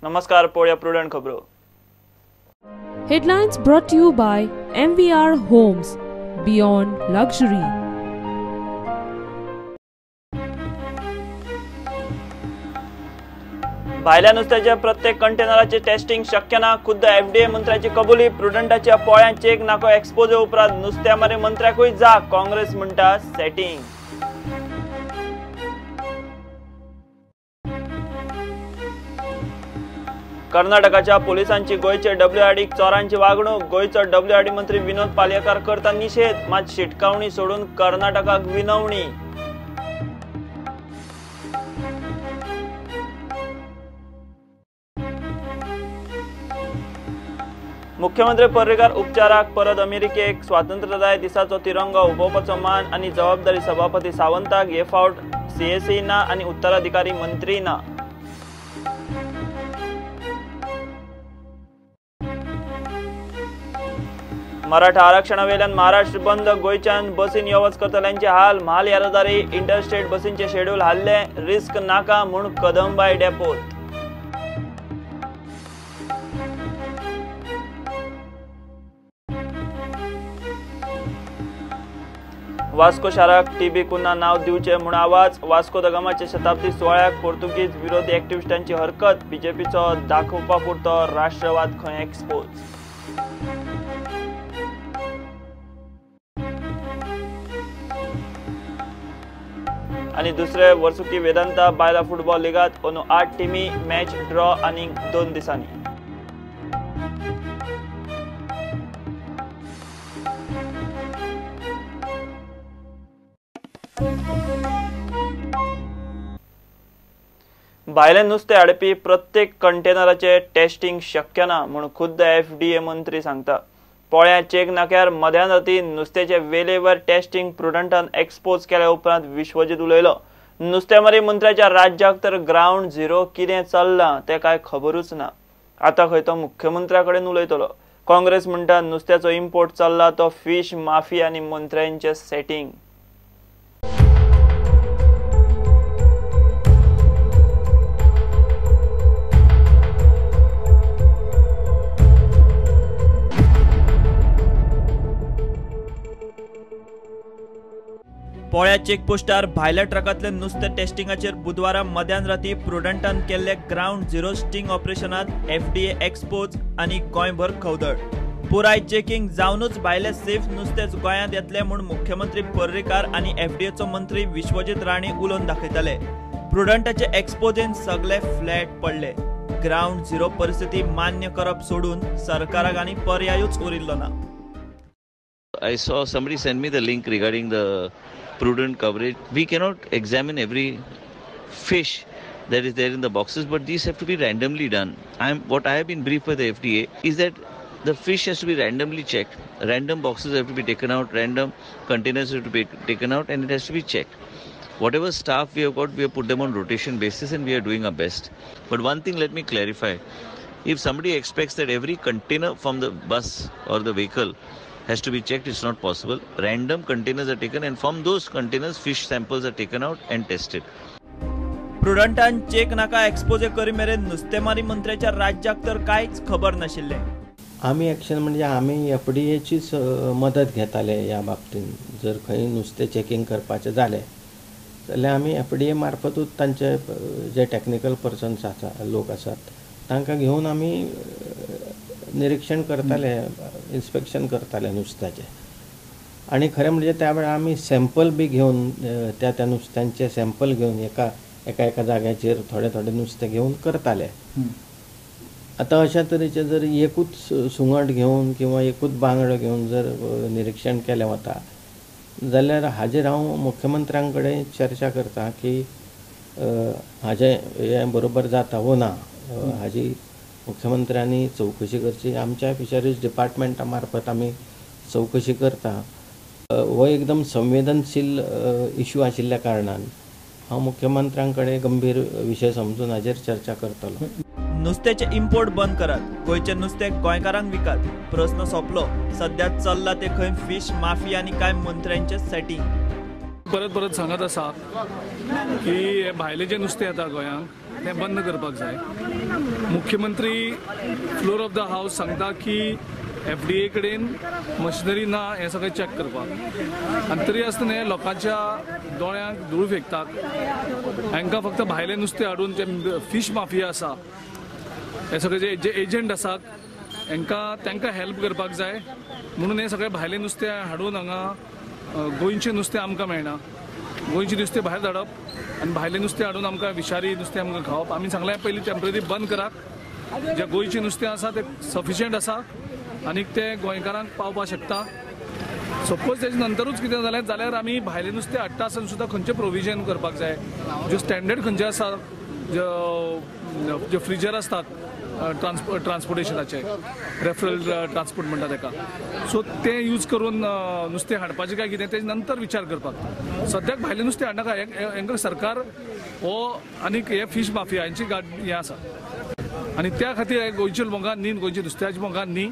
नमस्कार, पळोवया प्रुडंट खबरो. Headlines brought to you by MVR Homes, Beyond Luxury. भायल्या नुस्त्याच्या प्रत्येक कंटेनराचे टेस्टिंग शक्य ना, खुद्द एफडीए मंत्र्याची कबुली. प्रुडंटाच्या पोळ्यां चेक नाको एक्सपोजे उपरांत नुस्त्यामारी मंत्र्याकूय जाग, काँग्रेस म्हणटा सेटिंग. कर्नाटकाच्या पोलिसांची गोंयचे डब्ल्यूआरडीक चोरांची वागणूक. गोंयचो डब्ल्यूआरडी मंत्री विनोद पालयेकार करता निशेध, मात शिटकावणी सोडून कर्नाटकाक विनवणी. मुख्यमंत्री पर्रीकार उपचाराक परत अमेरिकेक. स्वातंत्र्यदाय दिसाचो तिरंगो उबोवपाचो मान आनी जबाबदारी सभापती सावंताक. हे फावट सीएसी ना आनी उत्तराधिकारी मंत्री ना. मराठा आरक्षणावेल्यान महाराष्ट्र बंद. गोंयच्यान बसीन यो वच करतल्यांचे हाल. म्हाल येरादारी इंटरस्टेट बसींचे शेड्यूल हाल्ले, रिस्क नाका म्हूण कदंबाय डेपोत. वास्को शाराक टीबी कुन्हा नाव दिवचें म्हूण आवाज. वास्को the गामाचे शताब्दी सुवाळ्याक पोर्तुगीज विरोधी एक्टिविस्टांची हरकत. बीजेपीचो दाखोवपा पुरतो राष्ट्रवाद खंय एक्सपोज. आनी दुसरे वर्सुकी वेदांता बायला फुटबॉल लिगांत अंदू 8 टिमी, मॅच ड्रॉ आनी 2 दिसांनी. भायलें नुस्तें हाडपी प्रत्येक कंटेनराचें टेस्टिंग शक्य ना म्हूण खुद्द एफडीए मंत्री सांगता. पोळ्या चेक नाक्यार मध्यान राती नुस्त्याचे वेलेवर टेस्टिंग प्रुडंटान एक्सपोज केल्या उपरांत विश्वजीत उलयलो. नुस्तेमारी मंत्र्याच्या राज्याक तर ग्रावंड झिरो कितें चल्लां तें कांय खबरूच ना. आतां खंय तो मुख्यमंत्र्या कडेन उलयतलो. काँग्रेस म्हणटा नुस्त्याचो इम्पोर्ट चल्ला तो फिश माफिया आनी मंत्र्यांचें सेटिंग. पोळ्या चेकपोस्टार भायल्या ट्रकांतले नुस्तें टेस्टिंगाचेर बुधवारा मध्यान राती प्रुडंटान केल्ले ग्रावंड झिरो स्टिंग ऑपरेशनात एफडीए एक्सपोज आनी गोंयभर खवदळ. पुराय चेकिंग जावनूच भायले सेफ नुस्तेंच गोंयांत येतलें म्हूण मुख्यमंत्री पर्रीकार आनी एफडीएचो मंत्री विश्वजीत राणे उलोवन दाखयताले. प्रुडंटाचे एक्सपोजेन सगळे फ्लॅट पडले. ग्रावंड झिरो परिस्थिती मान्य करप सोडून सरकाराक आनी पर्यायूच उरिल्लो ना. I saw somebody send me the link regarding the prudent coverage. We cannot examine every fish that is there in the boxes, but these have to be randomly done. What I have been briefed by the FDA is that the fish has to be randomly checked. Random boxes have to be taken out, random containers have to be taken out, and it has to be checked. Whatever staff we have got, we have put them on rotation basis and we are doing our best. But one thing let me clarify. If somebody expects that every container from the bus or the vehicle has to be checked, it's not possible. Random containers are taken and from those containers fish samples are taken out and tested. प्रुडंटान check नाका exposé करी मेरेन नुस्तेमारी मंत्र्याच्या राज्याक तर कांयच खबर नाशिल्लें. आमी action म्हणजे आमी एफडीएचीच मदत घेताले ह्या बाबतींत. जर खंय नुस्तें चॅकिंग करपाचें जालें जाल्यार आमी एफडीए मार्फतूच तांचे जे टॅक्निकल पर्सन्स आसा, लोक आसात, तांकां घेवन आमी निरीक्षण करताले, इन्स्पेक्शन करताले नुस्त्याचें. आनी खरें म्हणजे त्या वेळार आमी सॅम्पल बी घेवन त्या त्या नुस्त्यांचे सॅम्पल घेवन एका एका एका जाग्याचेर थोडे थोडे नुस्तें घेवन करताले. आतां अशा तरेचें जर एकूच सुंगट घेवन किंवा एकूच बांगडो घेवन जर निरीक्षण केलें वता जाल्यार हाजेर हांव मुख्यमंत्र्यां कडेन चर्चा करता की हाजें हें बरोबर जाता वो ना, हाजी मुख्यमंत्र्यांनी चवकशी करची. आमच्या फिशरीज डिपार्टमेंटा मार्फत आमी चवकशी करता. हो एकदम संवेदनशील इशू आशिल्ल्या कारणान हांव मुख्यमंत्र्यां कडेन गंभीर विशय समजून हाजेर चर्चा करतलो. नुस्त्याचे इम्पोर्ट बंद करात, गोंयचें नुस्तें गोंयकारांक विकात, प्रस्न सोंपलो. सद्या चल्ला ते खंय फिश माफिया आनी कांय मंत्र्यांचें सेटिंग. परत परत सांगत आसा की हे भायले जे नुस्तें येता गोंयांत तें बंद करपाक जाय. मुख्यमंत्री फ्लोर ऑफ the house सांगता की एफडीए कडेन मशिनरी ना हें सगळें चॅक करपाक, आनी तरी आसतना हे लोकांच्या दोळ्यांक धूळ फेकतात. हांकां फक्त भायलें नुस्तें हाडून जे फीश माफिया आसा हे सगळे जे एजंट आसात हांकां तांकां हेल्प करपाक जाय म्हणून हे सगळे भायलें नुस्तें हाडून हांगा गोंयचें नुस्तें आमकां मेळना. गोंयचें नुस्तें भायर धाडप आनी भायलें नुस्तें हाडून आमकां विशारी नुस्तें आमकां खावप. आमी सांगलें पयलीं टेम्पररी बंद करात. जे गोंयचें नुस्तें आसा तें सफिशियंट आसा आनी तें गोंयकारांक पावपाक शकता. सपोज तेजे नंतरूच कितें जालें जाल्यार आमी भायलें नुस्तें हाडटा आसतना सुद्दां खंयचें प्रोविजन करपाक जाय, ज्यो स्टँडर्ड खंयचे आसा, ज्यो फ्रिजर आसतात ट्रान्सपोर्टेशनाचे, रेफरल ट्रान्सपोर्ट म्हणटा ताका, सो तें यूज करून नुस्तें हाडपाचें काय कितें तेजे नंतर विचार करपाक. सद्याक भायलें नुस्तें हाडनाका. हांकां सरकार हो आनीक हे फीश माफिया हांची हें आसा आनी त्या खातीर गोंयच्या मोगान न्ही, गोंयच्या नुस्त्याच्या मोगान न्ही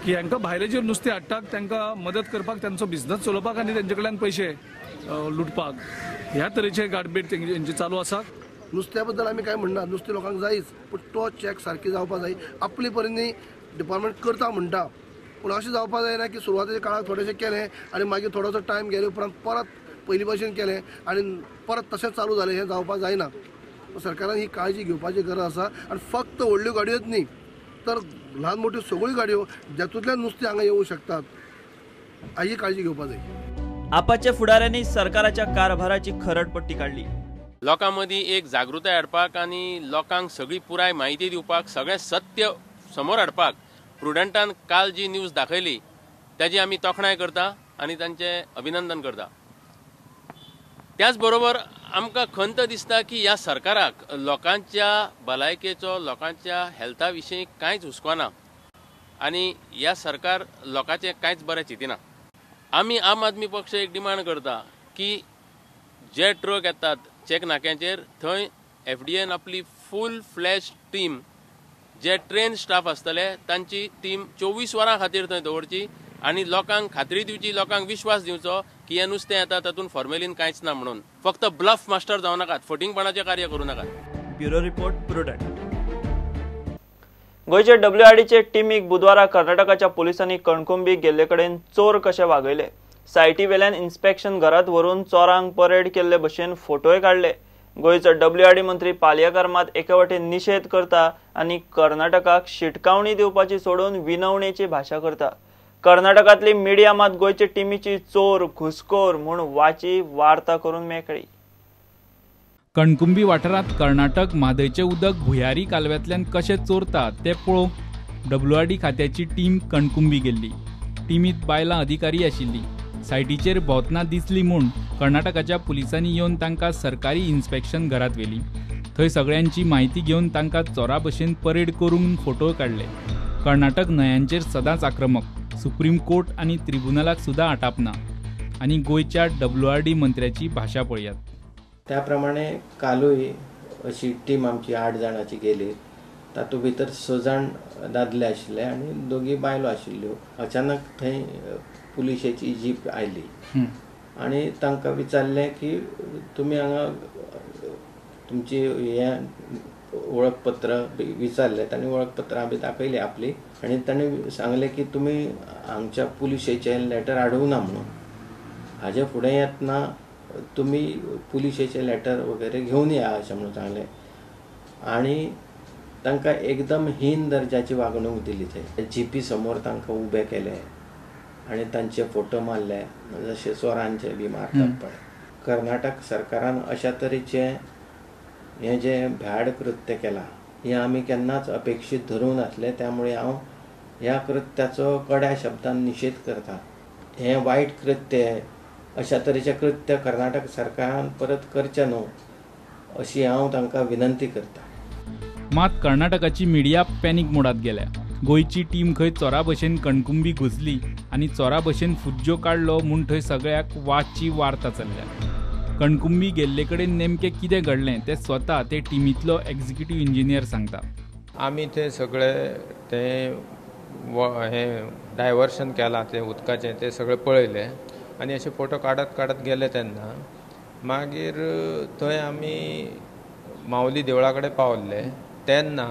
की हांकां भायलें जे नुस्तें हाडटात तांकां मदत करपाक, तांचो बिजनस चलोवपाक आनी तांचे कडल्यान पयशे लुटपाक ह्या तरेचे गाडबेट तेंचे चालू आसा. नुस्त्या बद्दल आमी काय म्हणना, नुस्तें लोकांक जायच, पूण तो चॅक सारकी जावपा जाय. आपले परीन डिपार्टमेंट करता म्हणटा, पूण अशें जावपा जायना की सुरवातेच्या काळाक थोडेशें केलें आनी मागीर थोडोसो टायम गेले उपरांत परत पयलीं भशेन केलें आनी परत तशेंच चालू जालें, हें जावपा जायना. सरकारान ही काळजी घेवपाची गरज आसा. आनी फक्त व्हडल्यो गाडयोच न्ही तर ल्हान मोठ्यो सगळ्यो गाडयो जातूंतल्यान नुस्तें हांगा येवंक शकतात हाजी काळजी घेवपा जाय. आपाच्या फुडाऱ्यांनी सरकाराच्या कारभाराची खरडपट्टी काडली. लोकां मदीं एक जागृताय हाडपाक आनी लोकांक सगळी पुराय म्हायती दिवपाक, सगळें सत्य समोर हाडपाक प्रुडंटान काल जी न्यूज दाखयली ताजी आमी तोखणाय करता आनी तांचें अभिनंदन करता. त्याच बरोबर आमकां खंत दिसता की ह्या सरकाराक लोकांच्या भलायकेचो, लोकांच्या हेल्था विशीं कांयच हुस्को ना आनी ह्या सरकार लोकांचें कांयच बरें चिंतिना. आमी आम आदमी पक्ष एक डिमांड करता की जे ट्रक येतात चेक नाक्यांचेर थंय एफडीएन आपली फूल फ्लॅश टीम, जे ट्रेन स्टाफ आसतले तांची टीम 24 वरां खातीर थंय दवरची आनी लोकांक खात्री दिवची, लोकांक विश्वास दिवचो की हें नुस्तें येता तातूंत फॉर्मेलीन कांयच ना म्हणून. फक्त ब्लफ मास्टर जावं नाकात, फटींगपणाचें कार्य करूं नाकात. Bureau report, Prudent. गोंयचे डब्ल्यूआरडीचे टिमीक बुधवारा कर्नाटकाच्या पुलिसांनी कणकुंबी गेल्ले कडेन चोर कशे वागयले. सायटी वेल्यान इन्स्पेक्शन घरात व्हरून चोरांक परेड केल्ले भशेन फोटोय काडले. गोंयचो डब्ल्यूआरडी मंत्री पालयेकार मात एके वटेन निशेध करता आनी कर्नाटकाक शिटकावणी दिवपाची सोडून विनवणेची भाशा करता. कर्नाटकांतली मिडिया मात गोंयचे टिमीची चोर घुसखोर म्हूण वाची वार्ता करून मेकळी. कणकुंबी वाठारांत कर्नाटक म्हादयचें उदक भुयारी कालव्यांतल्यान कशें चोरता तें पळोवंक डब्ल्यूआरडी खात्याची टीम कणकुंबी गेल्ली. टिमींत बायलां अधिकारी आशिल्ली. सायटीचेर भोंवतना दिसली म्हूण कर्नाटकाच्या पुलिसांनी येवन तांकां सरकारी इन्स्पेक्शन घरांत व्हेली. थंय सगळ्यांची म्हायती घेवन तांकां चोरा भशेन परेड करून फोटो काडले. कर्नाटक न्हंयांचेर सदांच आक्रमक, सुप्रीम कोर्ट आनी त्रिबुनलाक सुद्दां आटापना. आनी गोंयच्या डब्ल्यूआरडी मंत्र्याची भाशा पळयात. त्या प्रमाणे कालूय अशी टीम आमची 8 जाणांची गेली. तातूंत भितर 6 जाण दादले आशिल्ले आनी 2 बायलो आशिल्ल्यो. अचानक थंय पुलिशेची जीप आयली आनी तांकां विचारलें की तुमी हांगा तुमची हें वळखपत्र विचारलें. तांणी वळखपत्रां बी दाखयली आपली आनी तांणी सांगलें की तुमी हांगच्या पुलिशेचें लेटर हाडूंक ना म्हणून. हाजे फुडें येतना तुमी पुलिशेचें लेटर वगैरे घेवन या अशें म्हणून सांगलें आनी तांकां एकदम हीन दर्जाची वागणूक दिली. थंय जिपी समोर तांकां उबे केले आनी तांचे फोटो मारले जशे चोरांचे बी मारतात पळय. कर्नाटक सरकारान अशा तरेचें हें जें भ्याड कृत्य केलां हें आमी केन्नाच अपेक्षीत धरूंक नासलें. त्यामुळे हांव ह्या कृत्याचो कड्या शब्दान निशेध करता. हें वायट कृत्य, अशा तरेचें कृत्य कर्नाटक सरकारान परत करचें न्हू अशी हांव तांकां विनंती करता. मात कर्नाटकाची मिडिया पॅनीक मोडात गेल्या. गोंयची टीम खंय चोरा भशेन कणकुंबी घुसली आनी चोरा भशेन फुज्जो काडलो म्हूण थंय सगळ्याक वाची वार्ता चल्ल्या. कणकुंबी गेल्ले कडेन नेमकें कितें घडलें तें स्वता ते टिमींतलो एक्झिक्युटीव इंजिनियर सांगता. आमी ते सगळे ते हें डायवर्शन केलां तें उदकाचें तें सगळें पळयलें आनी अशे फोटो काडत काडत गेले तेन्ना मागीर थंय आमी माऊली देवळा कडेन पावल्ले तेन्ना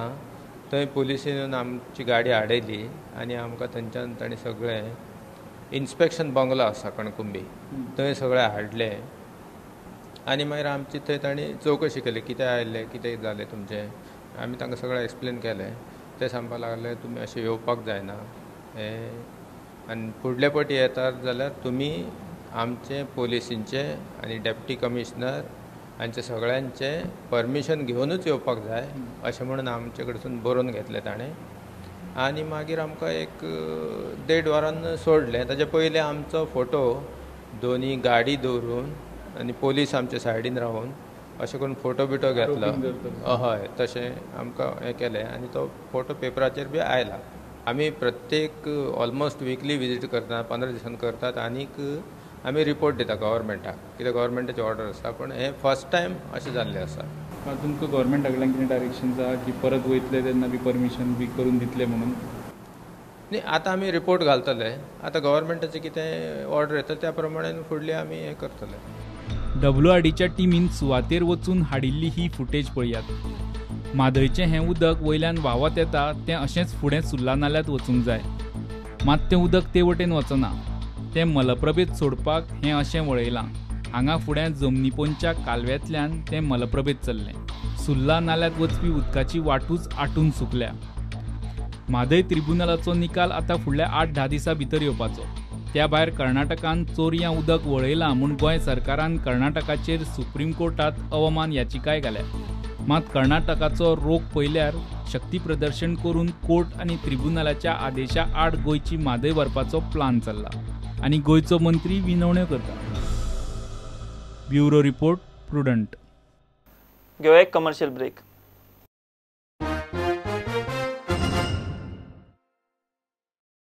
थंय पुलिसेन आमची गाडी आडयली आनी आमकां थंयच्यान तांणी सगळें इन्स्पेक्शन बंगलो आसा कणकुंबी थंय सगळें हाडलें आनी मागीर आमची थंय तांणी चवकशी केली, कितें आयलें, कितें जालें तुमचें. आमी तांकां सगळें एक्सप्लेन केलें. ते सांगपाक लागले तुमी अशें येवपाक जायना हें, आनी फुडले पटी येतात जाल्यार तुमी आमचे पोलिसींचे आनी डेप्टी कमिशनर हांचे सगळ्यांचें परमिशन घेवनूच येवपाक जाय अशें म्हणून आमचे कडसून बरोवन घेतलें ताणें. आनी मागीर आमकां एक 1.5 वरान सोडलें. ताजे पयलीं आमचो फोटो दोनी गाडी दवरून आनी पोलीस आमच्या सायडीन रावन अशें करून फोटो बिटो घेतलो. हय, तशें आमकां हें केलें आनी तो फोटो पेपराचेर बी आयला. आमी प्रत्येक ऑलमोस्ट विकली विजीट करता, 15 दिसान करतात आनीक आमी रिपोर्ट दिता गव्हर्मेंटाक, कित्याक गव्हर्मेंटाची ऑर्डर आसा. पूण हें फर्स्ट टायम अशें जाल्लें आसा. तुमकां गव्हर्मेंटा कडल्यान कितें डायरेक्शन आसा की परत वयतले तेन्ना बी परमिशन बी करून दितले म्हणून? न्ही, आतां आमी रिपोर्ट घालतले. आतां गव्हर्मेंटाचें कितें ऑर्डर येता त्या प्रमाणे फुडली आमी हें करतले. WRDच्या टिमीन सुवातेर वचून हाडिल्ली ही फुटेज पळयात. म्हादयचें हें उदक वयल्यान व्हांवत येता तें अशेंच फुडें सुर्ला नाल्यात वचूंक जाय, मात तें उदक ते वटेन वचना. तें मलप्रभेत सोडपाक हें अशें वळयलां. हांगा फुडें जमनीपोंच्या कालव्यांतल्यान तें मलप्रभेत चल्लें. सुर्ला नाल्यात वचपी उदकाची वाटूच आटून सुकल्या. म्हादय त्रिब्युनलाचो निकाल आतां फुडल्या 8-10 दिसां भितर येवपाचो. त्या भायर कर्नाटकान चोरयां उदक वळयलां म्हूण गोंय सरकारान कर्नाटकाचेर सुप्रीम कोर्टांत अवमान याचिकाय घाल्या. मात कर्नाटकाचो रोख पळयल्यार शक्ती प्रदर्शन करून कोर्ट आनी त्रिब्युनलाच्या आदेशा आड गोंयची म्हादय व्हरपाचो प्लान चल्ला आनी गोंयचो मंत्री विनवण्यो करता. Bureau report, Prudent. घेवया एक कमर्शियल ब्रेक.